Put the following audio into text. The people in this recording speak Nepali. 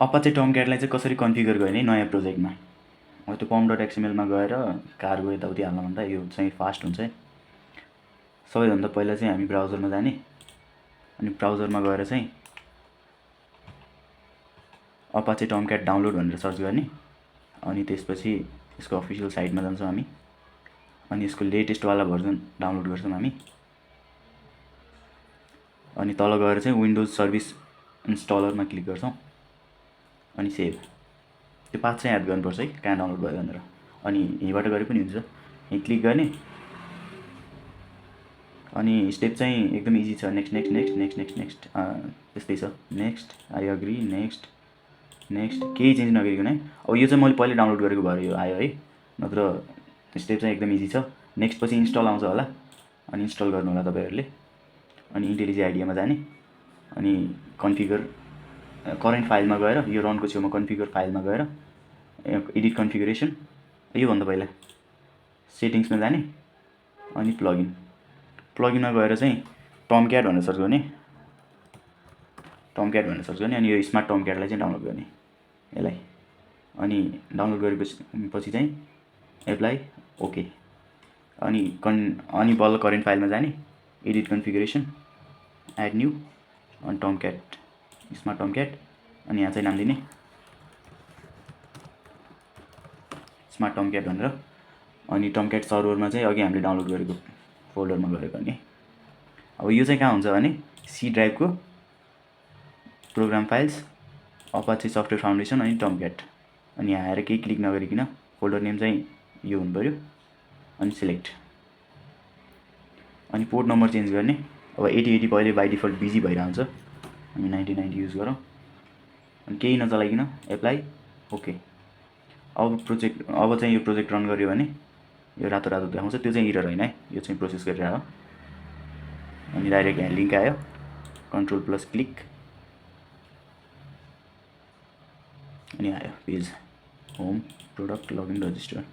अपाचे टमक्याटलाई चाहिँ कसरी कन्फिगर गर्ने नयाँ प्रोजेक्टमा। अब त्यो pom.xml मा गएर कार्गो यताउति हाल्न भन्दा यो चाहिँ फास्ट हुन्छ है। सबैभन्दा पहिला चाहिँ हामी ब्राउजरमा जाने, अनि ब्राउजरमा गएर चाहिँ अपाचे टमक्याट डाउनलोड भनेर सर्च गर्ने, अनि त्यसपछि यसको अफिसियल साइटमा जान्छौँ हामी, अनि यसको लेटेस्टवाला भर्जन डाउनलोड गर्छौँ हामी, अनि तल गएर चाहिँ विन्डोज सर्भिस इन्स्टलरमा क्लिक गर्छौँ, अनि सेभ। त्यो पाथ चाहिँ याद गर्नुपर्छ है कहाँ डाउनलोड भयो भनेर। अनि यहीँबाट गरे पनि हुन्छ, यहीँ क्लिक गर्ने, अनि स्टेप चाहिँ एकदम इजी छ। Next next next next next next त्यस्तै छ। Next, I agree, next next, केही चेन्ज नगरिकन है। अब यो चाहिँ मैले पहिले डाउनलोड गरेको भएर यो आयो है, नत्र स्टेप चाहिँ एकदम इजी छ। नेक्स्ट पछि इन्स्टल आउँछ होला, अनि इन्स्टल गर्नु होला तपाईँहरूले। अनि इन्टेलिजी आइडियामा जाने, अनि कन्फिगर करेन्ट फाइलमा गएर यो रनको छेउमा कन्फिगर फाइलमा गएर एडिट कन्फिगरेसन, योभन्दा पहिला सेटिङ्समा जाने, अनि प्लगिनमा गएर चाहिँ टमक्याट भनेर सर्च गर्ने, टमक्याट भनेर सर्च गर्ने, अनि यो स्मार्ट टमक्याटलाई चाहिँ डाउनलोड गर्ने यसलाई। अनि डाउनलोड गरेपछि चाहिँ एप्लाई, ओके। अनि बल्ल करेन्ट फाइलमा जाने, एडिट कन्फिगरेसन, एड न्यू, अनि टमक्याट, स्मार्ट टमक्याट, अनि यहाँ चाहिँ नाम दिने स्मार्ट टमक्याट भनेर। अनि टमक्याट सर्भरमा चाहिँ अघि हामीले डाउनलोड गरेको फोल्डरमा गएर गर्ने। अब यो चाहिँ कहाँ हुन्छ भने सी ड्राइभको program files, Apache software foundation, अनि टमक्याट। अनि यहाँ आएर केही क्लिक नगरिकन फोल्डर नेम चाहिँ यो हुनु पऱ्यो, अनि सिलेक्ट, अनि पोर्ट नम्बर चेन्ज गर्ने। अब 8080 पहिले बाई डिफल्ट बिजी भइरहन्छ, हामी 9090 युज गरौँ, अनि केही नचलाइकन एप्लाई, ओके। अब चाहिँ यो प्रोजेक्ट रन गर्यो भने यो रातो रातो देखाउँछ, त्यो चाहिँ इरर होइन है, यो चाहिँ प्रोसेस गरिरहेको हो। अनि डाइरेक्ट यहाँ लिङ्क आयो, कन्ट्रोल+ क्लिक, अनि आयो page, home, product, login, register.